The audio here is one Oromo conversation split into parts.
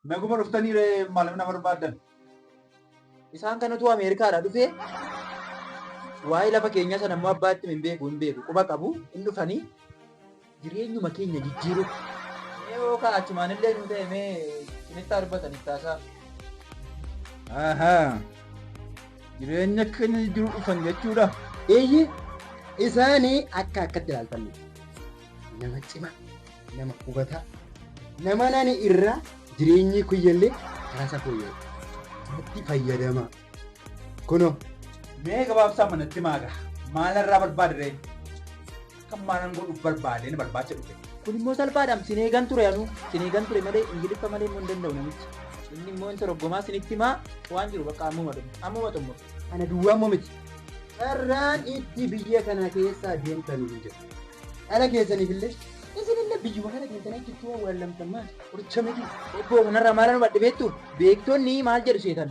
Naguma dhuftanii ree, maaliif na barbaaddan? Isaan kanatu Ameerikaadhaa dhufee, waa'ee lafa keenyaa sana immoo abbaatti hin beeku, quba qabu hin dhufanii jireenyuma keenya jijjiiruuf. Mee yookaan achumaan illee nu ta'e, mee isinitti darbatan itti haasaa. Ahaa. Jireenya keenya jijjiiruu dhufan jechuudha. Eeyyee, isaanii akka akkatti ilaaltan miti. Nama cimaa, nama hubataa, nama nani irraa jireenyi kuyyallee karaa isaa fooyya'e. Itti fayyadama. Kunoo. Mee gabaabsaa manatti maaga. Maalarraa barbaade ree? Akka maalan godhuuf barbaade ni barbaacha dhufe? Kun immoo salphaadhaan sin eegan ture, anuu sin eegan ture malee Ingiliffa malee immoo hin danda'u namichi. Inni immoo inni toroggomaa sinitti himaa waan jiru bakka ammuma dhumu. Ammuma xumuru. Ana duwwaa immoo miti. Carraan itti biyya kana keessaa deemtan hin jiru. Dhala keessaniif illee, isinillee biyyuma kana deemtanii achitti waan wallamtan maali? Qoricha miti. Obbo, kanarraa maal hubadhe beektu? Beektonni maal jedhu seetan?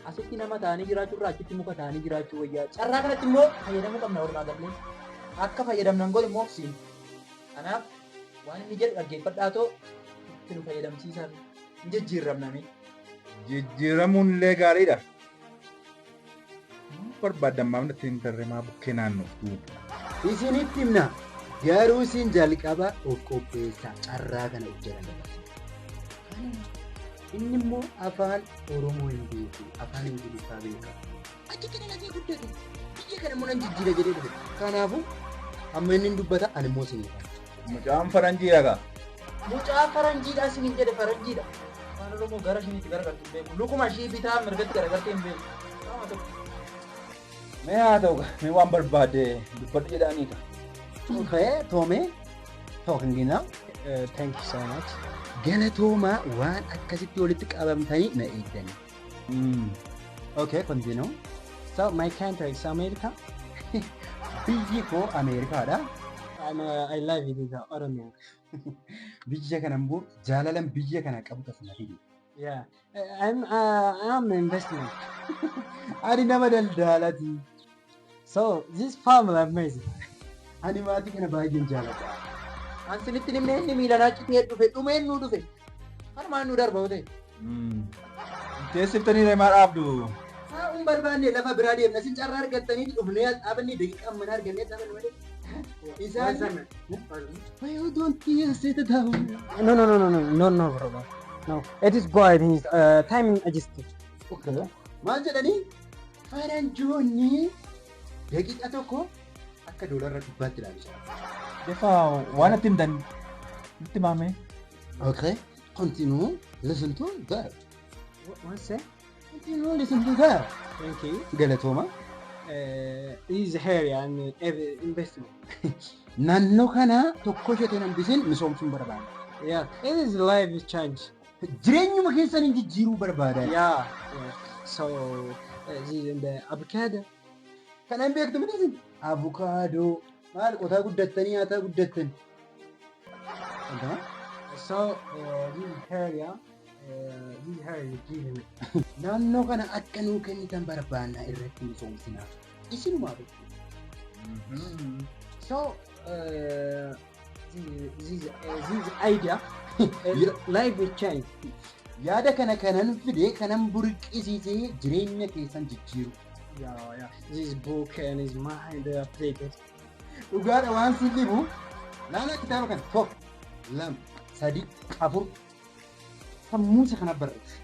Asitti nama ta'anii jiraachuu irraa achitti muka ta'anii jiraachuu wayyaa. Carraa kanatti immoo fayyadamuu qabna walumaa gallee. Akka fayyadamnan godhu immoo siin. Kanaaf waan inni jedhu dhaggeeffadhaa too itti nu fayyadamsiisaa, hin jijjiiramname. Jijjiiramuun illee gaariidha. Barbaaddan maaf natti hin tarree, maa bukkee naannoftu? Isinitti himna. Garuu isin jalqaba of qopheessaa, carraa kana of jala dabarsa. Inni immoo afaan Oromoo hin beeku, afaan Ingiliffaa beeka. Achitti dhalatee guddate. Biyya kana immoo nan jijjiira jedhee dhufe. Kanaafuu amma inni hin dubbata, ani immoo isiniif. Mucaan faranjii dhagaa. Mucaa faranjiidha isiniin jedhe, faranjiidha. Afaan Oromoo gara ishinitti garagaltu hin beeku. Lukuma ishii bitaa mirgatti garagaltee hin beeku. Qaama tokko. Mee haa ta'u, mee waan barbaade dubbadhu jedhaanii ka. Okay, Tommy, talking now. Thank you so much. Galatoomaa, waan akkasitti walitti qabamtanii na eegdani. Okay, continue. So my country is America. Biyyi koo Ameerikaadha. I live in the Oromia. Biyya kana immoo jaalalan biyya kana qabu tas na fide. Yeah, I'm investment. Ani nama daldalati. So this family amazing. Ani maatii kana baay'een jaaladha. An sinitti himne, inni miilanaa citee dhufe, dhumeen nuu dhufe. Kanumaan nu darba ta'e. Teessiftanii maa dhaabdu? Taa'uun barbaanne, lafa biraa deemna. Isin carraa argattanii dhufnee as dhaabannee, daqiiqaa mana argannee dhaabbanne malee. Isaan. Why you don't you sit down? No, no, brother. No, it is good. His time adjusted. Okay. Maal jedhanii? Faranjoonni daqiiqa tokko akka doolarra 100tti ilaalu. Defa waan itti himtan nutti maame. Okay. Continue. Listen to that. What's that? Continue. Listen to that. Thank you. Galatooma. This area and every investment. Naannoo kana tokko ishee hambisin misoomsuun barbaada. Yeah, it is life change. Jireenyuma keessan jijjiiruu barbaada. Yeah. So this is the avocado. Kana hin beektu miti isin? Avukaadoo maal qotaa guddattanii nyaataa guddattan. Wantama? So this area give me. Naannoo kana akka nuu kennitan barbaanna, irratti misoomsinaaf. Isinumaa beektu. So this idea, life will change. Yaada kana kanan fide, kanan burqisiisee jireenya keessan jijjiiru. Yeah. This book and his mind updated. Dhugaadha, waan sin dhibu laala kitaaba kana, tokko, lama, sadi, afur, sammuu isa kana barreesse.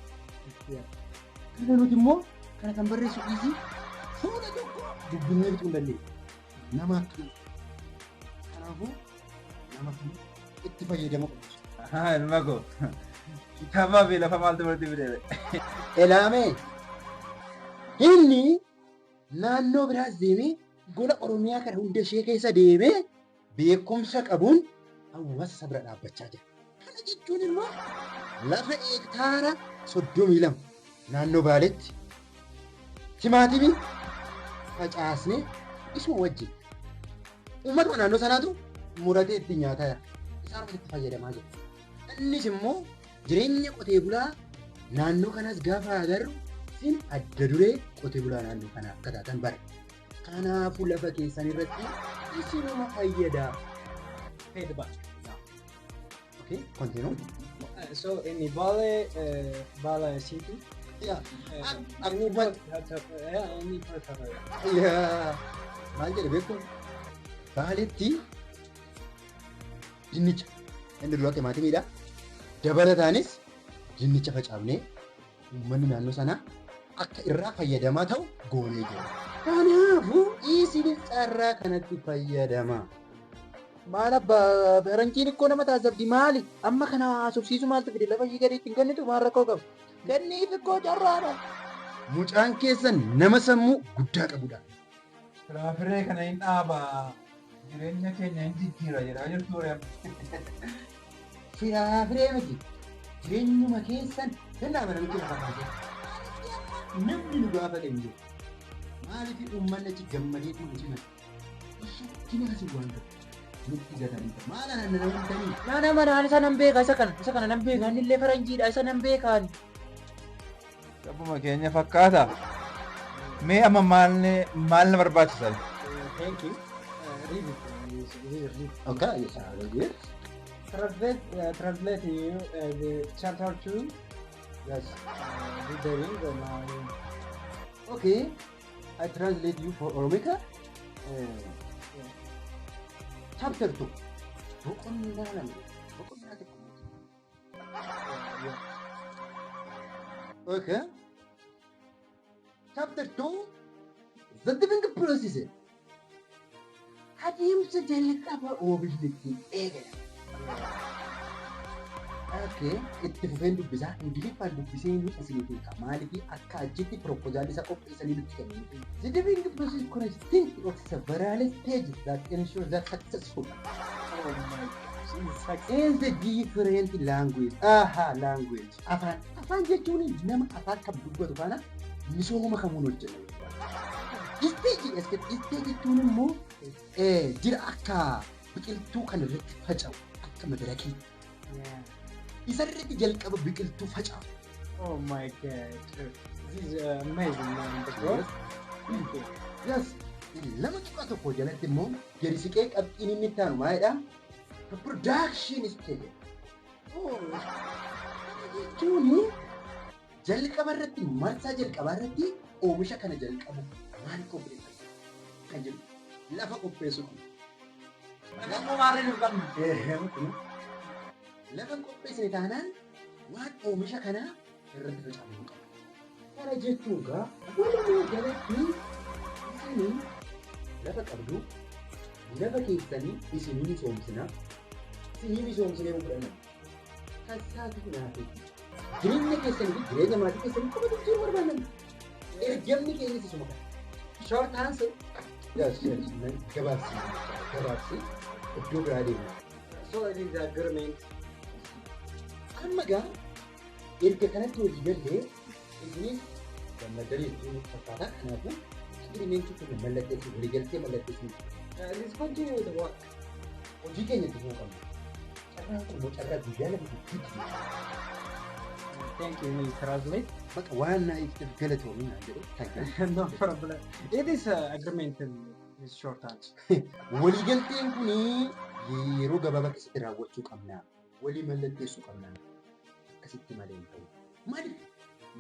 Kana nuti immoo kana kan barreessu dhiisii fuula tokko dubbinee fixuu hin dandeenye. Nama akkana. Kanaafuu nama kana itti fayyadamuu qabdu. Haa, ilma koo. Kitaabaa fi lafa maaltu walitti fide? Elaamee, inni naannoo biraas deemee, gola Oromiyaa kana hunda ishee keessa deemee, beekumsa qabuun hawaasa isa bira dhaabbachaa jira. Kana jechuun immoo lafa hektaara 32 naannoo Baaleetti timaatimii facaasnee isuma wajjin uummatuma naannoo sanaatu muratee ittiin nyaataa jira. Isaan itti fayyadamaa jira. Innis immoo jireenya qotee bulaa naannoo kanaas gaafa agarru, isin adda duree qotee bulaa naannoo kanaa akka taatan bare. Kanaafuu lafa keessan irratti isinuma fayyada. Paid back. Okay, continue. So in Bale, Bale city. Yeah. Inni inni prefer. Yaa, maal jedhe beektu? Baaletti dinnicha inni dura timaatimiidha. Dabalataanis dinnicha facaafnee uummanni naannoo sanaa akka irraa fayyadamaa ta'u goonee jira. Kanaafuu isinis carraa kanatti fayyadamaa. Maal abbaa, faranjiin ikkoo nama taasifti maali? Amma kana haasofsiisu maaltu fide? Lafa ishii gadi ittiin kennitu maal rakkoo qabu? Kenniif, ikkoo carraadha. Mucaan keessan nama sammuu guddaa qabudha. Firaafiree kana hin dhaaba. Jireenya keenya hin jijjiira jedhaa jirtu reem. Firaafiree miti. Jireenyuma keessan danda'ama namichi lafa kaasee. Namni nu gaafate hin jiru. Maaliif uummanni achi gammadee fi nuti mata? Shakkinaas waan ta'u. Nutti gatanii. Maal anan nama bitanii? Naan amanaan, isa nan beeka, isa kana nan beeka, inni illee faranjiidha, isa nan beekaan. Qabbuma keenya fakkaata. Mee amma maal maal na barbaachisa? Thank you. Read it. Yes, read it. Okay, yes, I will do it. Translate you the chapter 2. Yes. Read the ring now. Okay. I translate you for Oromica. Chapter 2. Boqonnaa 2. Boqonnaa 1. Yeah. Okay. Chapter 2. The living process. Adeemsa jalqaba oomishni ittiin eegalan. Okay, itti fufeen dubbisaa, Ingiliffaan dubbisee inni isiniif hiika. Maaliif akka achitti proposal isa qopheessanii nutti kennu. The living process consists of several stages that ensure that successful. Oh my gosh, it's success. In the different language. Aha, language. Afaan. Afaan jechuun nama afaan kam dubbatu faana misooma kamuun hojjeta. Stage, stage jechuun immoo jira akka biqiltuu kan irratti faca'u akka madarakii. Isa irratti jalqaba biqiltuu faca'u. Oh my God. This is amazing, man. Bro. Thank you. Yes. 2.1 jalatti immoo gadi siqee qabxiin inni itti aanu maalidha? Production stage. Oh, Jechuun jalqaba irratti, marsaa jalqabaa irratti oomisha kana jalqabu maal qopheeffatu kan jedhu, lafa qopheessuu qabna. Lafa maarree nu qabna. Lafa hin qopheessine taanaan waan oomisha kanaa irratti facaafamuu qaba. Kana jechuun gaa walumaa galatti isinii lafa qabdu, lafa keessanii isinii misoomsina, isinii misoomsinee fudhanna. Kassaatu naafii jireenya keessanii fi jireenya maatii keessanii qofa jijjiiruu barbaannan. Ergamni keenyas isuma kana. Short answer. Yes. Gabaabsi. Gabaabsi. Iddoo biraa deemna. So it is agreement. Amma gaa erga kanatti hojii gallee isinis gammaddanii jechuun fakkaata. Kanaafuu agreementii kun mallatteessuu, waliigaltee mallatteessuu. Let's continue with the work. Hojii keenya itti fufuu qabna. Carraan kun immoo carraa guyyaa 2 gidduutti. Thank you, may translate. Bakka waan naa ibsiteef galatoomii naan jedhe. Thank you. No problem. It is agreement in is short answer. Waliigalteen kun yeroo gabaabaa keessatti raawwachuu qabna. Walii mallatteessuu qabna. Akkasitti malee hin ta'u. Maaliif?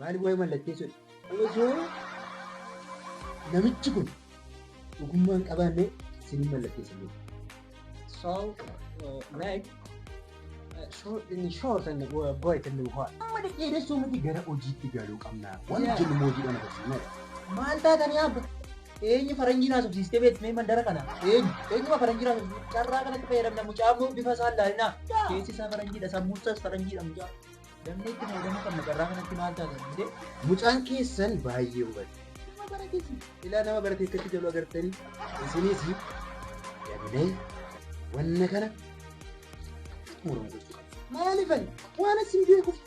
Maaliif waa'ee mallatteessuu? Osoo namichi kun dhugummaa hin qabaanne isin mallatteessan. So, like, short in short and break and what? Amma dheeressuu miti, gara hojiitti galuu qabna. Waan Yeah. jennu hojiidhaan agarsiisna. Maal taatanii abba? Eenyu faranjii naasofsiistee beektu mee mandara kana? Eenyu? Eenyuma faranjii naasofsiistee? Carraa kanatti fayyadamna, mucaa immoo bifa isaan laalinaa. Keessi isaa faranjiidha, sammuun isaas faranjiidha mucaa. Damnee itti fayyadamuu qabna carraa kanatti, maal taatan? Mucaan keessan baay'ee hubate. Nama baratees ilaa nama barate akkatti jalu agartanii isinis dablee wanna kana xumuramu gochuu qabna. Maaliifan waan isin beekuuf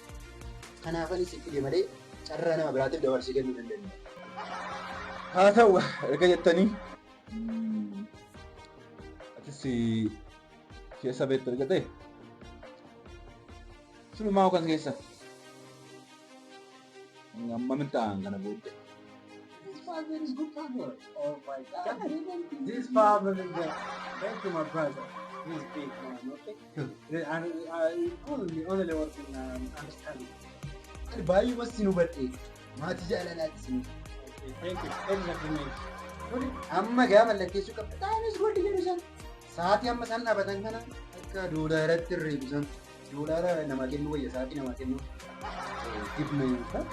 kanaafan isin fide malee carraa nama biraatiif dabarsee kennuu dandeenya. Haa ta'u, erga jettanii atis keessa beektu erga ta'e silumaa kan keessa amma ta'an kana booddee. This father is good father. Oh my God. This father is good. Thank you, my brother. He's big man, okay? And I only work in understanding. Ani baay'uma sin hubadhe. Maatii jaalalaati sin. Okay, thank you. Exactly. Amma gaa mallatteessuu qabda. Taanis goldi jedhu san. Sa'aatii amma isaan dhaabatan kana akka doolaaratti herreegu san. Doolaara namaa kennu wayya sa'aatii namaa kennu. Give me this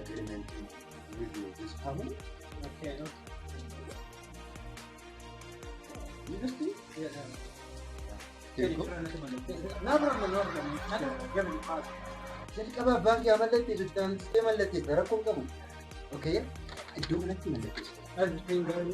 agreement with this family. Okay. University. Yeah. Here you go. No problem, no problem. Give me pass. Jalqaba abbaan kee mallatteessu itti aansitee mallatteessa rakkoo hin qabu. Okay. Iddoo kanatti mallatteessu. Everything going.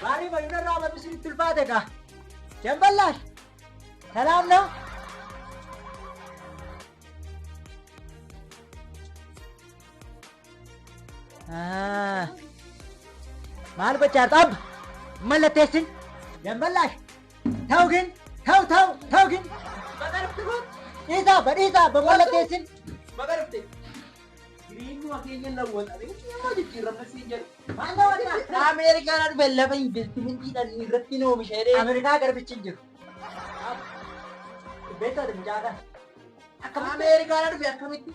Baarii bayyuuna irraa barri isinitti ulfaate gaa. Jamballash. Salaam ነው? Maal gochaa jirtu abba? Mallatteessin. Jamballash. Ta'u gin. Ta'u ta'u ta'u gin. Dhiisaa abba dhiisaa abba mallatteessin. Baga dhufte. Jireenyuma keenya lawwaxamee immoo jijjiiramna siin jedhu. Maal lawwaxaa? Ameerikaan dhufe lafa investimentiidhaan irratti nu oomisha jedhee. Ameerikaa garbichi hin jiru. Beektaa mucaa kana. Akkamitti? Ameerikaan dhufe akkamitti?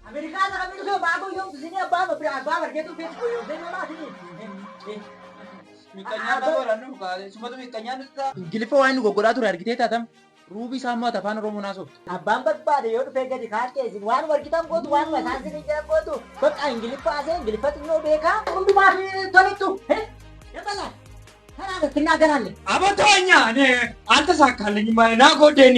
Ameerikaa kana dhufe maa goyoomtu isin abbaa abbaa barkeetu feetu goyoomtee nama isin. Miqqanyaa dhagoodhaan nu kaa'e. Sumatu miqqanyaa nuti ta'a. Ingiliffa waan nu goggodhaa ture argitee taatam. Ruubii isaa immoo afaan Oromoo naasoftu. Abbaan barbaade yoo dhufee gadi kaa'ee isin waan argitan gootu waan isaan isin jedhan gootu bakka Ingiliffa asee Ingiliffa xinnoo beekaa hundumaaf tolittu. Dabala. Kanaaf ittiin garaalle. Abattoኛ እኔ አልተሳካልኝም። ና ጎደኒ